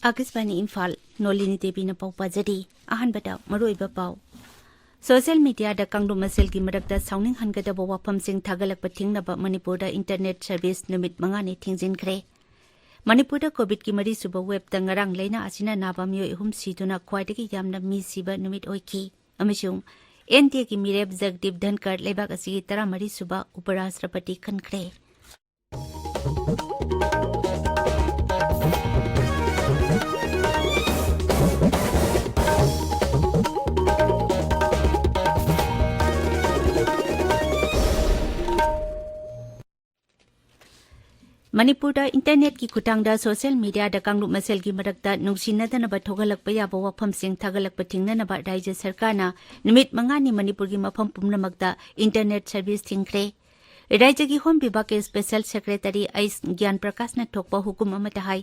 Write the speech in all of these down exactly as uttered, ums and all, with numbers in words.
ꯑꯥꯀꯥꯁꯕꯥꯅꯤ ꯏꯝꯐꯥꯜ, ꯅꯣꯂꯤꯅꯤ ꯗꯦꯕꯤꯅ ꯄꯥꯎ ꯄꯥꯖꯔꯤ꯫ ꯑꯍꯥꯟꯕꯗ ꯃꯔꯨꯑꯣꯏꯕ ꯄꯥꯎ꯫ ꯁꯣꯁꯤꯌꯦꯜ ꯃꯤꯗꯤꯌꯥꯗ ꯀꯥꯡꯂꯨꯞ ꯃꯁꯦꯜꯒꯤ ꯃꯔꯛꯇ ꯁꯥꯎꯅꯤꯡꯍꯟꯒꯗꯕ ꯋꯥꯐꯝꯁꯤꯡ ꯊꯥꯒꯠꯂꯛꯄ ꯊꯤꯡꯅꯕ ꯃꯅꯤꯄꯨꯔꯗ ꯏꯟꯇꯔꯅꯦꯠ ꯁꯔꯚꯤꯁ ꯅꯨꯃꯤꯠ ꯃꯉꯥꯅꯤ ꯊꯤꯡꯖꯤꯟꯈ꯭ꯔꯦ꯫ ꯃꯅꯤꯄꯨꯔꯗ ꯀꯣꯚꯤꯗꯀꯤ ꯃꯔꯤꯁꯨꯕ ꯋꯦꯕꯇ ꯉꯔꯥꯡ ꯂꯥꯏꯅꯥ ꯑꯁꯤꯅ ꯅꯥꯕ ꯃꯤꯑꯣꯏ ꯑꯍꯨꯝ ꯁꯤꯗꯨꯅ ꯈ꯭ꯋꯥꯏꯗꯒꯤ ꯌꯥꯝꯅ ꯃꯤ ꯁꯤꯕ ꯅꯨꯃꯤꯠ ꯑꯣꯏꯈꯤ꯫ ꯑꯃꯁꯨꯡ ꯑꯦꯟ ꯗꯤ ꯑꯦꯒꯤ ꯃꯤꯔꯦꯞ ꯖꯒꯗꯤꯞ ꯙꯟꯀꯔ ꯂꯩꯕꯥꯛ ꯑꯁꯤꯒꯤ ꯇꯔꯥꯃꯔꯤꯁꯨꯕ ꯎꯄꯔꯥꯁꯇ꯭ꯔꯄꯇꯤ ꯈꯟꯈ꯭ꯔꯦ꯫ ꯃꯅꯤꯄꯨꯔꯗ ꯏꯟꯇꯔꯅꯦꯠꯀꯤ ꯈꯨꯠꯊꯥꯡꯗ ꯁꯣꯁꯤꯌꯦꯜ ꯃꯤꯗꯤꯌꯥꯗ ꯀꯥꯡꯂꯨꯞ ꯃꯁꯦꯜꯒꯤ ꯃꯔꯛꯇ ꯅꯨꯡꯁꯤꯅꯗꯅꯕ ꯊꯣꯛꯍꯜꯂꯛꯄ ꯌꯥꯕ ꯋꯥꯐꯝꯁꯤꯡ ꯊꯥꯒꯠꯂꯛꯄ ꯊꯤꯡꯅꯅꯕ ꯔꯥꯖ꯭ꯌ ꯁꯔꯀꯥꯔꯅ ꯅꯨꯃꯤꯠ ꯃꯉꯥꯅꯤ ꯃꯅꯤꯄꯨꯔꯒꯤ ꯃꯐꯝ ꯄꯨꯝꯅꯃꯛꯇ ꯏꯟꯇꯔꯅꯦꯠ ꯁꯔꯚꯤꯁ ꯊꯤꯡꯈ꯭ꯔꯦ꯫ ꯔꯥꯖ꯭ꯌꯒꯤ ꯍꯣꯝ ꯕꯤꯚꯥꯒꯀꯤ ꯁ꯭ꯄꯦꯁꯦꯜ ꯁꯦꯀ꯭ꯔꯦꯇꯔꯤ ꯑꯩꯆ ꯒ꯭ꯌꯥꯟ ꯄ꯭ꯔꯀꯥꯁꯅ ꯊꯣꯛꯄ ꯍꯨꯀꯨꯝ ꯑꯃꯗ ꯍꯥꯏ,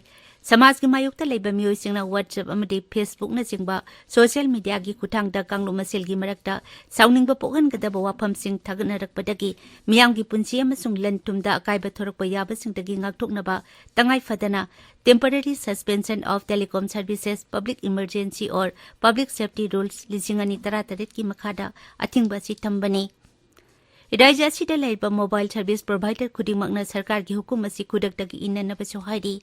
ꯁꯃꯥꯖꯒꯤ ꯃꯥꯌꯣꯛꯇ ꯂꯩꯕ ꯃꯤꯑꯣꯏꯁꯤꯡꯅ WhatsApp ꯑꯃꯗꯤ Facebookꯅꯆꯤꯡꯕ ꯁꯣꯁꯤꯌꯦꯜ ꯃꯤꯗꯤꯌꯥꯒꯤ ꯈꯨꯠꯊꯥꯡꯗ ꯀꯥꯡꯂꯨꯞ ꯃꯁꯦꯜꯒꯤ ꯃꯔꯛꯇ ꯁꯥꯎꯅꯤꯡꯕ ꯄꯣꯛꯍꯟꯒꯗꯕ ꯋꯥꯐꯝꯁꯤꯡ ꯊꯥꯒꯠꯅꯔꯛꯄꯗꯒꯤ ꯃꯤꯌꯥꯝꯒꯤ ꯄꯨꯟꯁꯤ ꯑꯃꯁꯨꯡ ꯂꯟ ꯊꯨꯝꯗ ꯑꯀꯥꯏꯕ ꯊꯣꯔꯛꯄ ꯌꯥꯕꯁꯤꯡꯗꯒꯤ ꯉꯥꯛꯊꯣꯛꯅꯕ ꯇꯉꯥꯏ ꯐꯗꯅ Temporary Suspension of Telecom Services, Public Emergency or Public Safety Rules ꯂꯤꯁꯤꯡ ꯑꯅꯤ ꯇꯔꯥꯇꯔꯦꯠꯀꯤ ꯃꯈꯥꯗ ꯑꯊꯤꯡꯕ ꯑꯁꯤ ꯊꯝꯕꯅꯤ꯫ ꯔꯥꯖ꯭ꯌ ꯑꯁꯤꯗ ꯂꯩꯔꯤꯕ ꯃꯣꯕꯥꯏꯜ ꯁꯔꯚꯤꯁ ꯄ꯭ꯔꯣꯚꯥꯏꯗꯔ ꯈꯨꯗꯤꯡꯃꯛꯅ ꯁꯔꯀꯥꯔꯒꯤ ꯍꯨꯀꯨꯝ ꯑꯁꯤ ꯈꯨꯗꯛꯇꯒꯤ ꯏꯟꯅꯅꯕꯁꯨ ꯍꯥꯏꯔꯤ꯫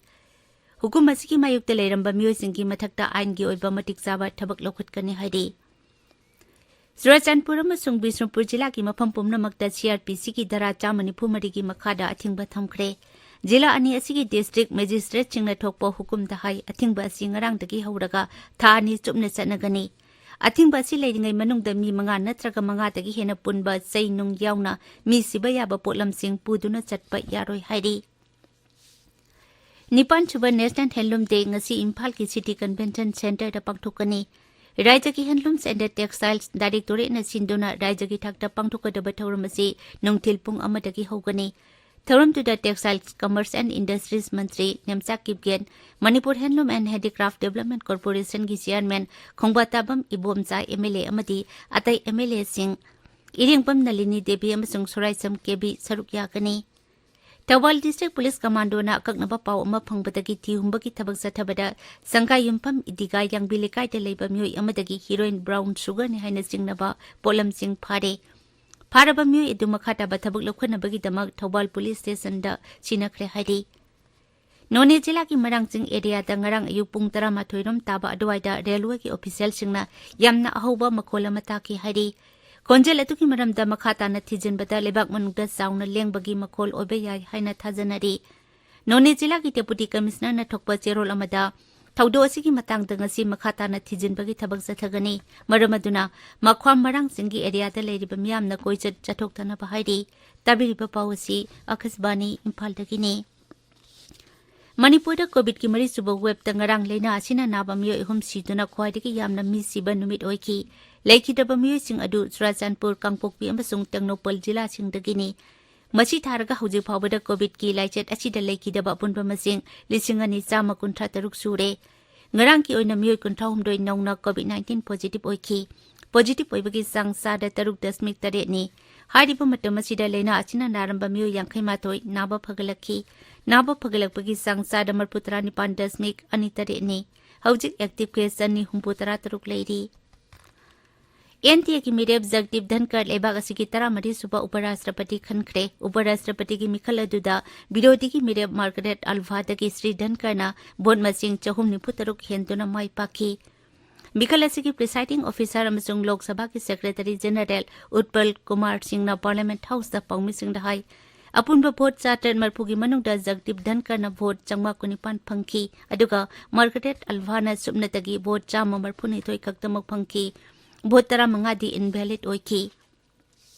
ꯍꯨꯀꯨꯝ ꯑꯁꯤꯒꯤ ꯃꯥꯌꯣꯛꯇ ꯂꯩꯔꯝꯕ ꯃꯤꯑꯣꯏꯁꯤꯡꯒꯤ ꯃꯊꯛꯇ ꯑꯥꯏꯟꯒꯤ ꯑꯣꯏꯕ ꯃꯇꯤꯛ ꯆꯥꯕ ꯊꯕꯛ ꯂꯧꯈꯠꯀꯅꯤ ꯍꯥꯏꯔꯤ꯫ ꯆꯨꯔꯥꯆꯥꯟꯄꯨꯔ ꯑꯃꯁꯨꯡ ꯕꯤꯁꯅꯨꯄꯨꯔ ꯖꯤꯂꯥꯒꯤ ꯃꯐꯝ ꯄꯨꯝꯅꯃꯛꯇ ꯁꯤ ꯑꯥꯔ ꯄꯤ ꯁꯤꯒꯤ ꯙꯥꯔꯥ ꯆꯥꯝꯃ ꯅꯤꯐꯨ ꯃꯔꯤꯒꯤ ꯃꯈꯥꯗ ꯑꯊꯤꯡꯕ ꯊꯝꯈ꯭ꯔꯦ꯫ ꯖꯤꯂꯥ ꯑꯅꯤ ꯑꯁꯤꯒꯤ ꯗꯤꯁꯇ꯭ꯔꯤꯛ ꯃꯦꯖꯤꯁꯇ꯭ꯔꯦꯠꯁꯤꯡꯅ ꯊꯣꯛꯄ ꯍꯨꯀꯨꯝꯗ ꯍꯥꯏ, ꯑꯊꯤꯡꯕ ꯑꯁꯤ ꯉꯔꯥꯡꯗꯒꯤ ꯍꯧꯔꯒ ꯊꯥ ꯑꯅꯤ ꯆꯨꯞꯅ ꯆꯠꯅꯒꯅꯤ꯫ ꯑꯊꯤꯡꯕ ꯑꯁꯤ ꯂꯩꯔꯤꯉꯩ ꯃꯅꯨꯡꯗ ꯃꯤ ꯃꯉꯥ ꯅꯠꯇ꯭ꯔꯒ ꯃꯉꯥꯗꯒꯤ ꯍꯦꯟꯅ ꯄꯨꯟꯕ ꯆꯩ ꯅꯨꯡ ꯌꯥꯎꯅ ꯃꯤ ꯁꯤꯕ ꯌꯥꯕ ꯄꯣꯠꯂꯝꯁꯤꯡ ꯄꯨꯗꯨꯅ ꯆꯠꯄ ꯌꯥꯔꯣꯏ ꯍꯥꯏꯔꯤ꯫ ꯅꯤꯄꯥꯟꯁꯨꯕ National Handloom Day ꯉꯁꯤ ꯏꯝꯐꯥꯜꯒꯤ City Convention Centreꯗ ꯄꯥꯡꯊꯣꯛꯀꯅꯤ꯫ ꯔꯥꯖ꯭ꯌꯒꯤ Handlooms and Textiles Directorateꯅ ꯁꯤꯟꯗꯨꯅ ꯔꯥꯖ꯭ꯌꯒꯤ ꯊꯥꯛꯇ ꯄꯥꯡꯊꯣꯛꯀꯗꯕ ꯊꯧꯔꯝ ꯑꯁꯤ ꯅꯨꯡꯊꯤꯜ ꯄꯨꯡ ꯑꯃꯗꯒꯤ ꯍꯧꯒꯅꯤ꯫ ꯊꯧꯔꯝꯗꯨꯗ Textiles, Commerce and Industries Mantri Nemcha Kipgen, Manipur Handloom and Handicraft Development Corporation ꯒꯤ chairman ꯈꯣꯡꯕꯥꯇꯥꯕꯝ Ibomcha, M L A ꯑꯃꯗꯤ ꯑꯇꯩ ꯑꯦꯝ ꯑꯦꯜ ꯑꯦꯁꯤꯡ, ꯏꯔꯦꯡꯕꯝ ꯅꯂꯤꯅꯤ ꯗꯦꯕꯤ ꯑꯃꯁꯨꯡ ꯁꯣꯔꯥꯏꯁꯝ ꯀꯦꯕꯤ ꯁꯔꯨꯛ ꯌꯥꯒꯅꯤ꯫ ꯊꯧꯕꯥꯜ District Police Commando ꯅ ꯑꯀꯛꯅꯕ ꯄꯥꯎ ꯑꯃ ꯐꯪꯕꯗꯒꯤ ꯊꯤꯍꯨꯝꯕꯒꯤ ꯊꯕꯛ ꯆꯠꯊꯕꯗ ꯁꯪꯒꯥꯏ ꯌꯨꯝꯐꯝ ꯏꯗꯤꯒꯥ ꯌꯥꯡꯕꯤ ꯂꯩꯀꯥꯏꯗ ꯂꯩꯕ ꯃꯤꯑꯣꯏ ꯑꯃꯗꯒꯤ heroin brown sugar ꯅꯤ ꯍꯥꯏꯅ ꯆꯤꯡꯅꯕ ꯄꯣꯠꯂꯝꯁꯤꯡ ꯐꯥꯔꯦ꯫ ꯐꯥꯔꯕ ꯃꯤꯑꯣꯏ ꯑꯗꯨ ꯃꯈꯥ ꯇꯥꯕ ꯊꯕꯛ ꯂꯧꯈꯠꯅꯕꯒꯤꯗꯃꯛ ꯊꯧꯕꯥꯜ Police Station ꯗ ꯁꯤꯟꯅꯈ꯭ꯔꯦ ꯍꯥꯏꯔꯤ꯫ ꯅꯣꯅꯦ ꯖꯤꯂꯥꯒꯤ ꯃꯔꯥꯡꯆꯤꯡ area ꯗ ꯉꯔꯥꯡ ꯑꯌꯨꯛ ꯄꯨꯡ ꯇꯔꯥꯃꯥꯊꯣꯏ ꯔꯣꯝ ꯇꯥꯕ ꯑꯗꯨꯋꯥꯏꯗ railway ꯒꯤ official ꯁꯤꯡꯅ ꯌꯥꯝꯅ ꯑꯍꯧꯕ ꯃꯈꯣꯜ ꯑꯃ ꯇꯥꯈꯤ ꯍꯥꯏꯔꯤ꯫ ꯈꯣꯟꯖꯦꯜ ꯑꯗꯨꯒꯤ ꯃꯔꯝꯗ ꯃꯈꯥ ꯇꯥꯅ ꯊꯤꯖꯤꯟꯕꯗ ꯂꯩꯕꯥꯛ ꯃꯅꯨꯡꯗ ꯆꯥꯎꯅ ꯂꯦꯡꯕꯒꯤ ꯃꯈꯣꯜ ꯑꯣꯏꯕ ꯌꯥꯏ ꯍꯥꯏꯅ ꯊꯥꯖꯅꯔꯤ꯫ ꯅꯣꯅꯦ ꯖꯤꯂꯥꯒꯤ Deputy Commissioner ꯅ ꯊꯣꯛꯄ ꯆꯦꯔꯣꯜ ꯑꯃꯗ ꯊꯧꯗꯣꯛ ꯑꯁꯤꯒꯤ ꯃꯇꯥꯡꯗ ꯉꯁꯤ ꯃꯈꯥ ꯇꯥꯅ ꯊꯤꯖꯤꯟꯕꯒꯤ ꯊꯕꯛ ꯆꯠꯊꯒꯅꯤ꯫ ꯃꯔꯝ ꯑꯗꯨꯅ ꯃꯈ꯭ꯋꯥꯝ ꯃꯔꯥꯡꯆꯤꯡꯒꯤ area ꯗ ꯂꯩꯔꯤꯕ ꯃꯤꯌꯥꯝꯅ ꯀꯣꯏꯆꯠ ꯆꯠꯊꯣꯛꯇꯅꯕ ꯍꯥꯏꯔꯤ꯫ ꯇꯥꯕꯤꯔꯤꯕ ꯄꯥꯎ ꯑꯁꯤ ꯑꯀꯥꯁꯕꯥꯅꯤ ꯏꯝꯐꯥꯜꯗꯒꯤꯅꯤ꯫ ꯃꯅꯤꯄꯨꯔꯗ COVID ꯀꯤ ꯃꯔꯤꯁꯨꯕ wave ꯇ ꯉꯔꯥꯡ ꯂꯩꯅꯥ ꯑꯁꯤꯅ ꯅꯥꯕ ꯃꯤꯑꯣꯏ ꯑꯍꯨꯝ ꯁꯤꯗꯨꯅ ꯈ꯭ꯋꯥꯏꯗꯒꯤ ꯌꯥꯝꯅ ꯃꯤ ꯁꯤꯕ ꯅꯨꯃꯤꯠ ꯑꯣꯏꯈꯤ꯫ ꯂꯩꯈꯤꯗꯕ ꯃꯤꯑꯣꯏꯁꯤꯡ ꯑꯗꯨ ꯆꯨꯔꯥꯆꯥꯟꯄꯨꯔ, ꯀꯥꯡꯄꯣꯛꯄꯤ ꯑꯃꯁꯨꯡ ꯇꯦꯡꯅꯧꯄꯜ ꯖꯤꯂꯥꯁꯤꯡꯗꯒꯤꯅꯤ꯫ ꯃꯁꯤ ꯊꯥꯔꯒ ꯍꯧꯖꯤꯛ ꯐꯥꯎꯕꯗ COVID ꯀꯤ ꯂꯥꯏꯆꯠ ꯑꯁꯤꯗ ꯂꯩꯈꯤꯗꯕ ꯑꯄꯨꯟꯕ ꯃꯁꯤꯡ ꯂꯤꯁꯤꯡ ꯑꯅꯤ ꯆꯥꯝꯃ ꯀꯨꯟꯊ꯭ꯔꯥ ꯇꯔꯨꯛ ꯁꯨꯔꯦ꯫ ꯉꯔꯥꯡꯒꯤ ꯑꯣꯏꯅ ꯃꯤꯑꯣꯏ ꯀꯨꯟꯊ꯭ꯔꯥ ꯍꯨꯝꯗꯣꯏ ꯅꯧꯅ COVID nineteen positive ꯑꯣꯏꯈꯤ꯫ Positive ꯑꯣꯏꯕꯒꯤ ꯆꯥꯡ ꯆꯥꯗ ꯇꯔꯨꯛ ꯗꯁꯃꯤꯛ ꯇꯔꯦꯠꯅꯤ꯫ ꯍꯥꯏꯔꯤꯕ ꯃꯇꯝ ꯑꯁꯤꯗ ꯂꯥꯏꯅꯥ ꯑꯁꯤꯅ ꯅꯥꯔꯝꯕ ꯃꯤꯑꯣꯏ ꯌꯥꯡꯈꯩ ꯃꯥꯊꯣꯏ ꯅꯥꯕ ꯐꯒꯠꯂꯛꯈꯤ꯫ ꯅꯥꯕ ꯐꯒꯠꯂꯛꯄꯒꯤ ꯆꯥꯡ ꯆꯥꯗ ꯃꯔꯤꯐꯨ ꯇꯔꯥ ꯅꯤꯄꯥꯟ ꯗꯁꯃꯤꯛ ꯑꯅꯤ ꯇꯔꯦꯠꯅꯤ꯫ ꯍꯧꯖꯤꯛ active case ꯆꯅꯤ ꯍꯨꯝꯐꯨ ꯇꯔꯥ ꯇꯔꯨꯛ ꯂꯩꯔꯤ꯫ NDA ꯒꯤ ꯃꯤꯔꯦꯞ ꯖꯒꯗꯤꯞ ꯙꯟꯀꯔ ꯂꯩꯕꯥꯛ ꯑꯁꯤꯒꯤ ꯇꯔꯥꯃꯔꯤ ꯁꯨꯕ ꯎꯄꯔꯥꯁꯇ꯭ꯔꯄꯇꯤ ꯈꯟꯈ꯭ꯔꯦ꯫ ꯎꯄꯔꯥꯁꯇ꯭ꯔꯄꯇꯤꯒꯤ ꯃꯤꯈꯜ ꯑꯗꯨꯗ ꯕꯤꯔꯣꯙꯤꯒꯤ ꯃꯤꯔꯦꯞ ꯃꯥꯔꯒꯔꯦꯠ ꯑꯜꯚꯥꯗꯒꯤ ꯁ꯭ꯔꯤ ꯙꯟꯀꯔꯅ ꯚꯣꯠ ꯃꯁꯤꯡ ꯆꯍꯨꯝ ꯅꯤꯐꯨ ꯇꯔꯨꯛ ꯍꯦꯟꯗꯨꯅ ꯃꯥꯏ ꯄꯥꯛꯈꯤ꯫ ꯃꯤꯈꯜ ꯑꯁꯤꯒꯤ presiding officer ꯑꯃꯁꯨꯡ ꯂꯣꯛ ꯁꯚꯥꯒꯤ Secretary General ꯎꯠꯄꯜ ꯀꯨꯃꯥꯔ ꯁꯤꯡꯅ Parliament House ꯇ ꯄꯥꯎꯃꯤꯁꯤꯡꯗ ꯍꯥꯏ, ꯑꯄꯨꯟꯕ ꯚꯣꯠ ꯆꯥꯇ꯭ꯔꯦꯠ ꯃꯔꯤꯐꯨꯒꯤ ꯃꯅꯨꯡꯗ ꯖꯒꯗꯤꯞ ꯙꯟꯀꯔꯅ ꯚꯣꯠ ꯆꯥꯝꯃꯉꯥ ꯀꯨꯟꯅꯤꯄꯥꯟ ꯐꯪꯈꯤ, ꯑꯗꯨꯒ ꯃꯥꯔꯒꯔꯦꯠ ꯑꯜꯚꯥꯅ ꯁꯨꯞꯅꯇꯒꯤ ꯚꯣꯠ ꯆꯥꯝꯃ ꯃꯔꯤꯐꯨꯅꯤꯊꯣꯏ ꯈꯛꯇꯃꯛ ꯐꯪꯈꯤ꯫ ꯚꯣꯠ ꯇꯔꯥꯃꯉꯥꯗꯤ invalid ꯑꯣꯏꯈꯤ꯫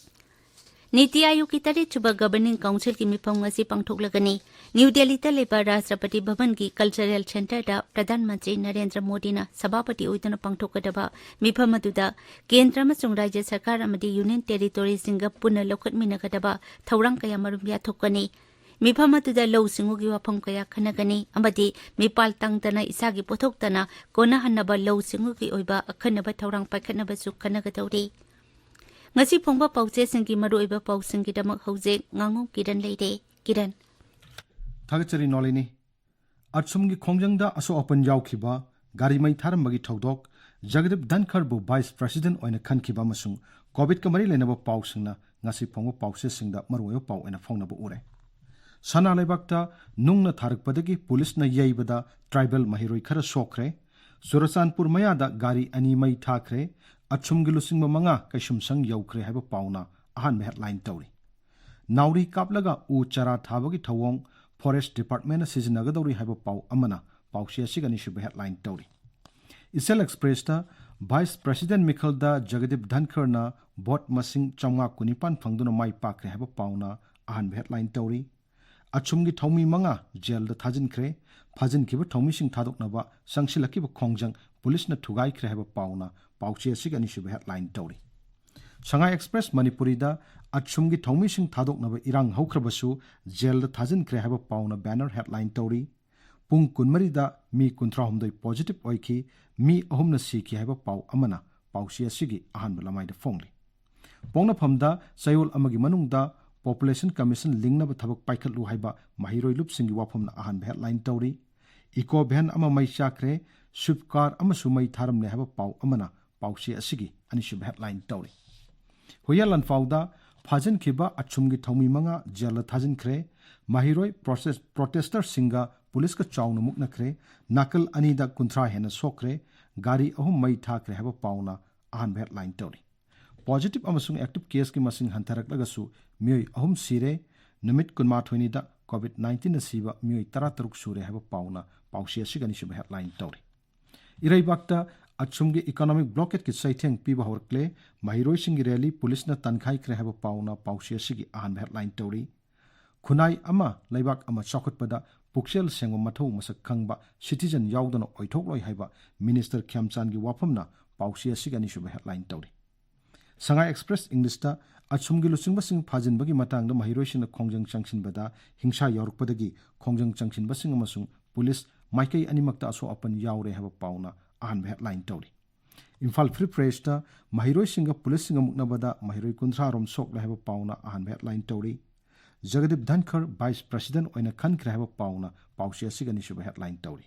ꯅꯤꯇꯤ ꯑꯥꯌꯣꯒꯀꯤ ꯇꯔꯦꯠꯁꯨꯕ Governing Council ꯒꯤ ꯃꯤꯐꯝ ꯉꯁꯤ ꯄꯥꯡꯊꯣꯛꯂꯒꯅꯤ꯫ ꯅ꯭ꯌꯨ ꯗꯦꯜꯂꯤꯗ ꯂꯩꯕ ꯔꯥꯁꯇ꯭ꯔꯄꯇꯤ ꯚꯕꯟꯒꯤ Cultural Centre ꯗ ꯄ꯭ꯔꯙꯥꯟ ꯃꯟꯇ꯭ꯔꯤ ꯅꯔꯦꯟꯗ꯭ꯔ ꯃꯣꯗꯤꯅ ꯁꯚꯥꯄꯇꯤ ꯑꯣꯏꯗꯨꯅ ꯄꯥꯡꯊꯣꯛꯀꯗꯕ ꯃꯤꯐꯝ ꯑꯗꯨꯗ ꯀꯦꯟꯗ꯭ꯔ ꯑꯃꯁꯨꯡ ꯔꯥꯖ꯭ꯌ ꯁꯔꯀꯥꯔ ꯑꯃꯗꯤ ꯌꯨꯅꯤꯌꯟ ꯇꯦꯔꯤꯇꯣꯔꯤꯁꯤꯡꯒ ꯄꯨꯟꯅ ꯂꯧꯈꯠꯃꯤꯟꯅꯒꯗꯕ ꯊꯧꯔꯥꯡ ꯀꯌꯥꯃꯔꯨꯝ ꯌꯥꯊꯣꯛꯀꯅꯤ꯫ ꯃꯤꯐꯝ ꯑꯗꯨꯗ ꯂꯧꯎ ꯁꯤꯡꯎꯒꯤ ꯋꯥꯐꯝ ꯀꯌꯥ ꯈꯟꯅꯒꯅꯤ ꯑꯃꯗꯤ ꯃꯤꯄꯥꯜ ꯇꯥꯡꯗꯅ ꯏꯁꯥꯒꯤ ꯄꯣꯠꯊꯣꯛꯇꯅ ꯀꯣꯟꯅꯍꯟꯅꯕ ꯂꯧꯎ ꯁꯤꯡꯎꯒꯤ ꯑꯣꯏꯕ ꯑꯈꯟꯅꯕ ꯊꯧꯔꯥꯡ ꯄꯥꯏꯈꯠꯅꯕꯁꯨ ꯈꯟꯅꯒꯗꯧꯔꯤ꯫ ꯉꯁꯤ ꯐꯣꯡꯕ ꯄꯥꯎꯆꯦꯁꯤꯡꯒꯤ ꯃꯔꯨꯑꯣꯏꯕ ꯄꯥꯎꯁꯤꯡꯒꯤꯗꯃꯛ ꯍꯧꯖꯤꯛ ꯉꯥꯉꯣꯝ ꯀꯤꯔꯟ ꯂꯩꯔꯦ꯫ ꯀꯤꯔꯟ꯫ ꯊꯥꯒꯠꯆꯔꯤ ꯅꯣꯂꯤꯅꯤ꯫ ꯑꯆꯨꯝꯒꯤ ꯈꯣꯡꯖꯪꯗ ꯑꯁꯣꯛ ꯑꯄꯟ ꯌꯥꯎꯈꯤꯕ ꯒꯥꯔꯤ ꯃꯩ ꯊꯥꯔꯝꯕꯒꯤ ꯊꯧꯗꯣꯛ, ꯖꯒꯗꯤꯞ ꯙꯟꯈꯔꯕꯨ vice president ꯑꯣꯏꯅ ꯈꯟꯈꯤꯕ ꯑꯃꯁꯨꯡ COVIDꯀ ꯃꯔꯤ ꯂꯩꯅꯕ ꯄꯥꯎꯁꯤꯡꯅ ꯉꯁꯤ ꯐꯣꯡꯕ ꯄꯥꯎꯆꯦꯁꯤꯡꯗ ꯃꯔꯨꯑꯣꯏꯕ ꯄꯥꯎ ꯑꯣꯏꯅ ꯐꯣꯡꯅꯕ ꯎꯔꯦ꯫ ꯁꯅꯥ ꯂꯩꯕꯥꯛꯇ ꯅꯨꯡꯅ ꯊꯥꯔꯛꯄꯗꯒꯤ ꯄꯨꯂꯤꯁꯅ ꯌꯩꯕꯗ tribal ꯃꯍꯩꯔꯣꯏ ꯈꯔ ꯁꯣꯛꯈ꯭ꯔꯦ꯫ ꯆꯨꯔꯆꯥꯟꯄꯨꯔ ꯃꯌꯥꯗ ꯒꯥꯔꯤ ꯑꯅꯤ ꯃꯩ ꯊꯥꯈ꯭ꯔꯦ꯫ ꯑꯆꯨꯝꯒꯤ ꯂꯨꯆꯤꯡꯕ ꯃꯉꯥ ꯀꯩꯁꯨꯝꯁꯪ ꯌꯧꯈ꯭ꯔꯦ ꯍꯥꯏꯕ ꯄꯥꯎꯅ ꯑꯍꯥꯟꯕ headline ꯇꯧꯔꯤ꯫ ꯅꯥꯎꯔꯤ ꯀꯥꯞꯂꯒ ꯎ ꯆꯥꯔꯥ ꯊꯥꯕꯒꯤ ꯊꯧꯑꯣꯡ forest departmentꯅ ꯁꯤꯖꯤꯟꯅꯒꯗꯧꯔꯤ ꯍꯥꯏꯕ ꯄꯥꯎ ꯑꯃꯅ ꯄꯥꯎꯆꯦ ꯑꯁꯤꯒꯤ ꯑꯅꯤꯁꯨꯕ headline ꯇꯧꯔꯤ꯫ ꯏꯆꯦꯜ Expressꯇ vice president ꯃꯤꯈꯜꯗ ꯖꯒꯗꯤꯞ ꯙꯟꯈꯔꯅ vote ꯃꯁꯤꯡ ꯆꯥꯝꯃꯉꯥ ꯀꯨꯟꯅꯤꯄꯥꯟ ꯐꯪꯗꯨꯅ ꯃꯥꯏ ꯄꯥꯛꯈ꯭ꯔꯦ ꯍꯥꯏꯕ ꯄꯥꯎꯅ ꯑꯍꯥꯟꯕ headline ꯇꯧꯔꯤ꯫ ꯑꯆꯨꯝꯒꯤ ꯊꯧꯃꯤ ꯃꯉꯥ ꯖꯦꯜꯗ ꯊꯥꯖꯤꯟꯈ꯭ꯔꯦ꯫ ꯐꯥꯖꯤꯟꯈꯤꯕ ꯊꯧꯃꯤꯁꯤꯡ ꯊꯥꯗꯣꯛꯅꯕ ꯆꯪꯁꯤꯜꯂꯛꯈꯤꯕ ꯈꯣꯡꯖꯪ ꯄꯨꯂꯤꯁꯅ ꯊꯨꯒꯥꯏꯈ꯭ꯔꯦ ꯍꯥꯏꯕ ꯄꯥꯎꯅ ꯄꯥꯎꯆꯦ ꯑꯁꯤꯒꯤ ꯑꯅꯤꯁꯨꯕ headline ꯇꯧꯔꯤ꯫ ꯁꯉꯥꯏ Express ꯃꯅꯤꯄꯨꯔꯤꯗ ꯑꯆꯨꯝꯒꯤ ꯊꯧꯃꯤꯁꯤꯡ ꯊꯥꯗꯣꯛꯅꯕ ꯏꯔꯥꯡ ꯍꯧꯈ꯭ꯔꯕꯁꯨ ꯖꯦꯜꯗ ꯊꯥꯖꯤꯟꯈ꯭ꯔꯦ ꯍꯥꯏꯕ ꯄꯥꯎꯅ banner headline ꯇꯧꯔꯤ꯫ ꯄꯨꯡ ꯀꯨꯟꯃꯔꯤꯗ ꯃꯤ ꯀꯨꯟꯊ꯭ꯔꯥꯍꯨꯝꯗꯣꯏ positive ꯑꯣꯏꯈꯤ, ꯃꯤ ꯑꯍꯨꯝꯅ ꯁꯤꯈꯤ ꯍꯥꯏꯕ ꯄꯥꯎ ꯑꯃꯅ ꯄꯥꯎꯆꯦ ꯑꯁꯤꯒꯤ ꯑꯍꯥꯟꯕ ꯂꯃꯥꯏꯗ ꯐꯣꯡꯂꯤ꯫ ꯄꯣꯛꯅꯐꯝꯗ ꯆꯌꯣꯜ ꯑꯃꯒꯤ ꯃꯅꯨꯡꯗ population commission ꯂꯤꯡꯅꯕ ꯊꯕꯛ ꯄꯥꯏꯈꯠꯂꯨ ꯍꯥꯏꯕ ꯃꯍꯩꯔꯣꯏ ꯂꯨꯞꯁꯤꯡꯒꯤ ꯋꯥꯐꯝꯅ ꯑꯍꯥꯟꯕ headline ꯇꯧꯔꯤ꯫ Eco van ꯑꯃ ꯃꯩ ꯆꯥꯛꯈ꯭ꯔꯦ, Swift car ꯑꯃꯁꯨ ꯃꯩ ꯊꯥꯔꯝꯂꯦ ꯍꯥꯏꯕ ꯄꯥꯎ ꯑꯃꯅ ꯄꯥꯎꯆꯦ ꯑꯁꯤꯒꯤ ꯑꯅꯤꯁꯨꯕ headline ꯇꯧꯔꯤ꯫ ꯍꯨꯏꯌꯥ ꯂꯥꯟꯐꯥꯎꯗ ꯐꯥꯖꯤꯟꯈꯤꯕ ꯑꯆꯨꯝꯒꯤ ꯊꯧꯃꯤ ꯃꯉꯥ ꯖꯦꯜꯗ ꯊꯥꯖꯤꯟꯈ꯭ꯔꯦ꯫ ꯃꯍꯩꯔꯣꯏ process-, protesters ꯁꯤꯡꯒ ꯄꯨꯂꯤꯁꯀ ꯆꯥꯎꯅ ꯃꯨꯛꯅꯈ꯭ꯔꯦ꯫ ꯅꯥꯀꯜ ꯑꯅꯤꯗ ꯀꯨꯟꯊ꯭ꯔꯥ ꯍꯦꯟꯅ ꯁꯣꯛꯈ꯭ꯔꯦ꯫ ꯒꯥꯔꯤ ꯑꯍꯨꯝ ꯃꯩ ꯊꯥꯈ꯭ꯔꯦ ꯍꯥꯏꯕ ꯄꯥꯎꯅ ꯑꯍꯥꯟꯕ headline ꯇꯧꯔꯤ꯫ Positive ꯑꯃꯁꯨꯡ active caseꯀꯤ ꯃꯁꯤꯡ ꯍꯟꯊꯔꯛꯂꯒꯁꯨ ꯃꯤꯑꯣꯏ ꯑꯍꯨꯝ ꯁꯤꯔꯦ꯫ ꯅꯨꯃꯤꯠ ꯀꯨꯟꯃꯥꯊꯣꯏꯅꯤꯗ COVID nineteenꯅ ꯁꯤꯕ ꯃꯤꯑꯣꯏ ꯇꯔꯥꯇꯔꯨꯛ ꯁꯨꯔꯦ ꯍꯥꯏꯕ ꯄꯥꯎꯅ ꯄꯥꯎꯆꯦ ꯑꯁꯤꯒꯤ ꯑꯅꯤꯁꯨꯕ headline ꯇꯧꯔꯤ꯫ ꯏꯔꯩꯕꯥꯛꯇ ꯑꯆꯨꯝꯒꯤ economic blockadꯀꯤ ꯆꯩꯊꯦꯡ ꯄꯤꯕ ꯍꯧꯔꯛꯂꯦ꯫ ꯃꯍꯩꯔꯣꯏꯁꯤꯡꯒꯤ rally ꯄꯨꯂꯤꯁꯅ ꯇꯥꯟꯈꯥꯏꯈ꯭ꯔꯦ ꯍꯥꯏꯕ ꯄꯥꯎꯅ ꯄꯥꯎꯆꯦ ꯑꯁꯤꯒꯤ ꯑꯍꯥꯟꯕ headline ꯇꯧꯔꯤ꯫ ꯈꯨꯟꯅꯥꯏ ꯑꯃ ꯂꯩꯕꯥꯛ ꯑꯃ ꯆꯥꯎꯈꯠꯄꯗ ꯄꯨꯛꯆꯦꯜ ꯁꯦꯡꯕ ꯃꯊꯧ ꯃꯁꯛ ꯈꯪꯕ citizen ꯌꯥꯎꯗꯅ ꯑꯣꯏꯊꯣꯛꯂꯣꯏ ꯍꯥꯏꯕ Minister ꯈ꯭ꯌꯥꯝꯆꯥꯟꯒꯤ ꯋꯥꯐꯝꯅ ꯄꯥꯎꯆꯦ ꯑꯁꯤꯒꯤ ꯑꯅꯤꯁꯨꯕ headline ꯇꯧꯔꯤ꯫ ꯁꯉꯥꯏ Express Englishꯇ ꯑꯁꯨꯝꯒꯤ ꯂꯨꯆꯤꯡꯕꯁꯤꯡ ꯐꯥꯖꯤꯟꯕꯒꯤ ꯃꯇꯥꯡꯗ ꯃꯍꯩꯔꯣꯏꯁꯤꯡꯅ ꯈꯣꯡꯖꯪ ꯆꯪꯁꯤꯟꯕꯗ ꯍꯤꯡꯁꯥ ꯌꯥꯎꯔꯛꯄꯗꯒꯤ ꯈꯣꯡꯖꯪ ꯆꯪꯁꯤꯟꯕꯁꯤꯡ ꯑꯃꯁꯨꯡ ꯄꯨꯂꯤꯁ ꯃꯥꯏꯀꯩ ꯑꯅꯤꯃꯛꯇ ꯑꯁꯣꯛ ꯑꯄꯟ ꯌꯥꯎꯔꯦ ꯍꯥꯏꯕ ꯄꯥꯎꯅ ꯑꯍꯥꯟꯕ ꯍꯦꯗꯂꯥꯏꯟ ꯇꯧꯔꯤ꯫ ꯏꯝꯐꯥꯜ ꯐ꯭ꯔꯤ ꯄ꯭ꯔꯦꯁꯇ ꯃꯍꯩꯔꯣꯏꯁꯤꯡꯒ ꯄꯨꯂꯤꯁꯁꯤꯡꯒ ꯃꯨꯛꯅꯕꯗ ꯃꯍꯩꯔꯣꯏ ꯀꯨꯟꯊ꯭ꯔꯥ ꯔꯣꯝ ꯁꯣꯛꯂꯦ ꯍꯥꯏꯕ ꯄꯥꯎꯅ ꯑꯍꯥꯟꯕ ꯍꯦꯗꯂꯥꯏꯟ ꯇꯧꯔꯤ꯫ ꯖꯒꯗꯤꯞ ꯙꯟꯈꯔ ꯚꯥꯏꯁ ꯄ꯭ꯔꯦꯁꯤꯗꯦꯟꯠ ꯑꯣꯏꯅ ꯈꯟꯈ꯭ꯔꯦ ꯍꯥꯏꯕ ꯄꯥꯎꯅ ꯄꯥꯎꯆꯦ ꯑꯁꯤꯒꯤ ꯑꯅꯤꯁꯨꯕ ꯍꯦꯗꯂꯥꯏꯟ ꯇꯧꯔꯤ꯫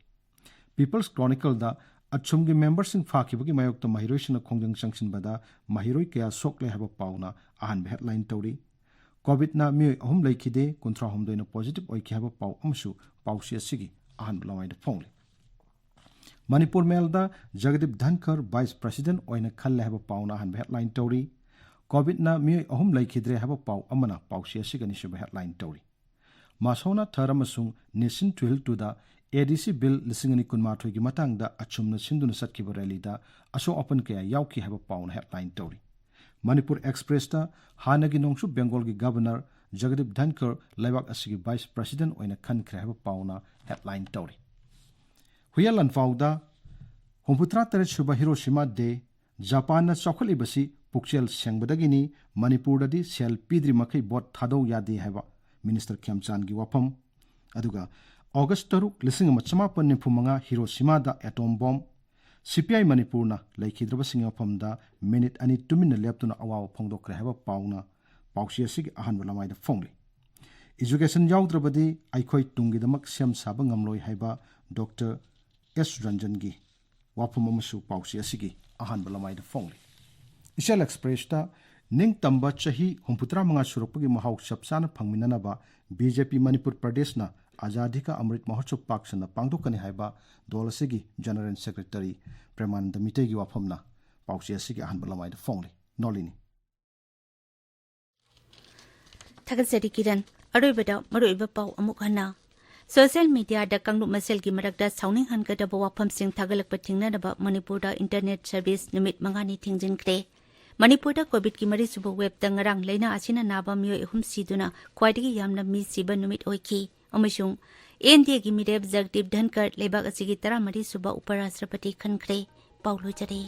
ꯄꯤꯄꯜꯁ ꯀ꯭ꯔꯣꯅꯤꯀꯜꯗ ꯑꯁꯨꯝꯒꯤ ꯃꯦꯝꯕꯔꯁꯤꯡ ꯐꯥꯈꯤꯕꯒꯤ ꯃꯥꯌꯣꯛꯇ ꯃꯍꯩꯔꯣꯏꯁꯤꯡꯅ ꯈꯣꯡꯖꯪ ꯆꯪꯁꯤꯟꯕꯗ ꯃꯍꯩꯔꯣꯏ ꯀꯌꯥ ꯁꯣꯛꯂꯦ ꯍꯥꯏꯕ ꯄꯥꯎꯅ ꯑꯍꯥꯟꯕ ꯍꯦꯗꯂꯥꯏꯟ ꯇꯧꯔꯤ꯫ ꯀꯣꯚꯤꯗꯅ ꯃꯤꯑꯣꯏ ꯑꯍꯨꯝ ꯂꯩꯈꯤꯗꯦ, ꯀꯨꯟꯊ꯭ꯔꯥ ꯍꯨꯝꯗꯣꯏꯅ ꯄꯣꯖꯤꯇꯤꯚ ꯑꯣꯏꯈꯤ ꯍꯥꯏꯕ ꯄꯥꯎ ꯑꯃꯁꯨ ꯄꯥꯎꯆꯦ ꯑꯁꯤꯒꯤ ꯑꯍꯥꯟꯕ ꯂꯃꯥꯏꯗ ꯐꯣꯡꯂꯤ꯫ ꯃꯅꯤꯄꯨꯔ ꯃꯦꯜꯗ ꯖꯒꯗꯤꯞ ꯙꯟꯈꯔ ꯚꯥꯏꯁ ꯄ꯭ꯔꯦꯁꯤꯗꯦꯟꯠ ꯑꯣꯏꯅ ꯈꯜꯂꯦ ꯍꯥꯏꯕ ꯄꯥꯎꯅ ꯑꯍꯥꯟꯕ ꯍꯦꯗꯂꯥꯏꯟ ꯇꯧꯔꯤ꯫ ꯀꯣꯚꯤꯗꯅ ꯃꯤꯑꯣꯏ ꯑꯍꯨꯝ ꯂꯩꯈꯤꯗ꯭ꯔꯦ ꯍꯥꯏꯕ ꯄꯥꯎ ꯑꯃꯅ ꯄꯥꯎꯆꯦ ꯑꯁꯤꯒꯤ ꯑꯅꯤꯁꯨꯕ ꯍꯦꯗꯂꯥꯏꯟ ꯇꯧꯔꯤ꯫ ꯃꯥꯁꯣꯅꯥ ꯊꯔ ꯑꯃꯁꯨꯡ ꯅꯦꯁꯤꯟ ꯇꯨꯍꯤꯜ ꯇꯨꯗ ꯑꯦ ꯗꯤ ꯁꯤ ꯕꯤꯜ ꯂꯤꯁꯤꯡ ꯑꯅꯤ ꯀꯨꯟꯃꯥꯊꯣꯏꯒꯤ ꯃꯇꯥꯡꯗ ꯑꯆꯨꯝꯅ ꯁꯤꯟꯗꯨꯅ ꯆꯠꯈꯤꯕ ꯔꯦꯂꯤꯗ ꯑꯁꯣꯛ ꯑꯄꯟ ꯀꯌꯥ ꯌꯥꯎꯈꯤ ꯍꯥꯏꯕ ꯄꯥꯎꯅ ꯍꯦꯗꯂꯥꯏꯟ ꯇꯧꯔꯤ꯫ ꯃꯅꯤꯄꯨꯔ ꯑꯦꯛꯁꯄ꯭ꯔꯦꯁꯇ ꯍꯥꯟꯅꯒꯤ ꯅꯣꯡꯆꯨꯞ ꯕꯦꯡꯒꯣꯜꯒꯤ ꯒꯕꯔꯅꯔ ꯖꯒꯗꯤꯞ ꯙꯟꯈꯔ ꯂꯩꯕꯥꯛ ꯑꯁꯤꯒꯤ ꯚꯥꯏꯁ ꯄ꯭ꯔꯦꯁꯤꯗꯦꯟꯠ ꯑꯣꯏꯅ ꯈꯟꯈ꯭ꯔꯦ ꯍꯥꯏꯕ ꯄꯥꯎꯅ ꯍꯦꯗꯂꯥꯏꯟ ꯇꯧꯔꯤ꯫ ꯍꯨꯏꯌꯦꯟ ꯂꯥꯟꯐꯥꯎꯗ ꯍꯨꯝꯐꯨꯇꯔꯥ ꯇꯔꯦꯠ ꯁꯨꯕ ꯍꯤꯔꯣꯁꯤꯃꯥ ꯗꯦ, ꯖꯄꯥꯟꯅ ꯆꯥꯎꯈꯠꯂꯤꯕꯁꯤ ꯄꯨꯛꯆꯦꯜ ꯁꯦꯡꯕꯗꯒꯤꯅꯤ, ꯃꯅꯤꯄꯨꯔꯗꯗꯤ ꯁꯦꯜ ꯄꯤꯗ꯭ꯔꯤ ꯃꯈꯩ ꯚꯣꯠ ꯊꯥꯗꯧ ꯌꯥꯗꯦ ꯍꯥꯏꯕ ꯃꯤꯅꯤꯁꯇꯔ ꯈꯦꯝꯆꯥꯟꯒꯤ ꯋꯥꯐꯝ꯫ ꯑꯗꯨꯒ ꯑꯣꯒꯁ ꯇꯔꯨꯛ, ꯂꯤꯁꯤꯡ ꯑꯃ ꯆꯃꯥꯄꯟ ꯅꯤꯐꯨ ꯃꯉꯥ ꯍꯤꯔꯣꯁꯤꯃꯥꯗ ꯑꯦꯇꯣꯝ ꯕꯣꯝ, ꯁꯤ ꯄꯤ ꯑꯥꯏ ꯃꯅꯤꯄꯨꯔꯅ ꯂꯩꯈꯤꯗ꯭ꯔꯕꯁꯤꯡꯒꯤ ꯃꯐꯝꯗ ꯃꯤꯅꯤꯠ ꯑꯅꯤ ꯇꯨꯃꯤꯟꯅ ꯂꯦꯞꯇꯨꯅ ꯑꯋꯥꯕ ꯐꯣꯡꯗꯣꯛꯈ꯭ꯔꯦ ꯍꯥꯏꯕ ꯄꯥꯎꯅ ꯄꯥꯎꯆꯦ ꯑꯁꯤꯒꯤ ꯑꯍꯥꯟꯕ ꯂꯃꯥꯏꯗ ꯐꯣꯡꯂꯤ꯫ ꯏꯖꯨꯀꯦꯁꯟ ꯌꯥꯎꯗ꯭ꯔꯕꯗꯤ ꯑꯩꯈꯣꯏ ꯇꯨꯡꯒꯤꯗꯃꯛ ꯁꯦꯝ ꯁꯥꯕ ꯉꯝꯂꯣꯏ ꯍꯥꯏꯕ ꯗꯣꯛꯇꯔ ꯑꯦꯁ ꯔꯟꯖꯟꯒꯤ ꯋꯥꯐꯝ ꯑꯃꯁꯨ ꯄꯥꯎꯆꯦ ꯑꯁꯤꯒꯤ ꯑꯍꯥꯟꯕ ꯂꯃꯥꯏꯗ ꯐꯣꯡꯂꯤ꯫ ꯏꯆꯦꯜ ꯑꯦꯛꯁꯄ꯭ꯔꯦꯁꯇ ꯅꯤꯡꯇꯝꯕ ꯆꯍꯤ ꯍꯨꯝꯐꯨꯇꯔꯥ ꯃꯉꯥ ꯁꯨꯔꯛꯄꯒꯤ ꯃꯍꯥꯎ ꯆꯞ ꯆꯥꯅ ꯐꯪꯃꯤꯟꯅꯅꯕ ꯕꯤ ꯖꯦ ꯄꯤ ꯃꯅꯤꯄꯨꯔ ꯄ꯭ꯔꯗꯦꯁꯅ ꯑꯖꯥꯗꯤ ꯀꯥ ꯑꯃ꯭ꯔꯤꯠ ꯃꯍꯣꯠꯁꯕ ꯄꯥꯛ ꯁꯟꯅ ꯄꯥꯡꯊꯣꯛꯀꯅꯤ ꯍꯥꯏꯕ ꯗꯣꯜ ꯑꯁꯤꯒꯤ ꯖꯦꯅꯔꯦꯜ ꯁꯦꯀ꯭ꯔꯦꯇꯔꯤ ꯄ꯭ꯔꯦꯃꯥꯅꯟꯗ ꯃꯤꯇꯩꯒꯤ ꯋꯥꯐꯝꯅ ꯄꯥꯎꯆꯦ ꯑꯁꯤꯒꯤ ꯑꯍꯥꯟꯕ ꯂꯃꯥꯏꯗ ꯐꯣꯡꯂꯤ꯫ ꯅꯣꯂꯤꯅꯤ꯫ ꯊꯥꯒꯠꯆꯔꯤ ꯀꯤꯔꯟ꯫ ꯑꯔꯣꯏꯕꯗ ꯃꯔꯨꯑꯣꯏꯕ ꯄꯥꯎ ꯑꯃꯨꯛ ꯍꯟꯅ꯫ ꯁꯣꯁꯤꯌꯦꯜ ꯃꯤꯗꯤꯌꯥꯗ ꯀꯥꯡꯂꯨꯞ ꯃꯁꯦꯜꯒꯤ ꯃꯔꯛꯇ ꯁꯥꯎꯅꯤꯡꯍꯟꯒꯗꯕ ꯋꯥꯐꯝꯁꯤꯡ ꯊꯥꯒꯠꯂꯛꯄ ꯊꯤꯡꯅꯅꯕ ꯃꯅꯤꯄꯨꯔꯗ ꯏꯟꯇꯔꯅꯦꯠ ꯁꯔꯚꯤꯁ ꯅꯨꯃꯤꯠ ꯃꯉꯥꯅꯤ ꯊꯤꯡꯖꯤꯟꯈ꯭ꯔꯦ꯫ ꯃꯅꯤꯄꯨꯔꯗ ꯀꯣꯚꯤꯗꯀꯤ ꯃꯔꯤꯁꯨꯕ ꯋꯦꯕꯇ ꯉꯔꯥꯡ ꯂꯥꯏꯅꯥ ꯑꯁꯤꯅ ꯅꯥꯕ ꯃꯤꯑꯣꯏ ꯑꯍꯨꯝ ꯁꯤꯗꯨꯅ ꯈ꯭ꯋꯥꯏꯗꯒꯤ ꯌꯥꯝꯅ ꯃꯤ ꯁꯤꯕ ꯅꯨꯃꯤꯠ ꯑꯣꯏꯈꯤ꯫ ꯑꯃꯁꯨꯡ ꯑꯦꯟ ꯗꯤ ꯑꯦꯒꯤ ꯃꯤꯔꯦꯞ ꯖꯒꯗꯤꯞ ꯙꯟꯀꯔ ꯂꯩꯕꯥꯛ ꯑꯁꯤꯒꯤ ꯇꯔꯥꯃꯔꯤꯁꯨꯕ ꯎꯄꯔꯥꯁꯇ꯭ꯔꯄꯇꯤ ꯈꯟꯈ꯭ꯔꯦ꯫ ꯄꯥꯎ ꯂꯣꯏꯖꯔꯦ꯫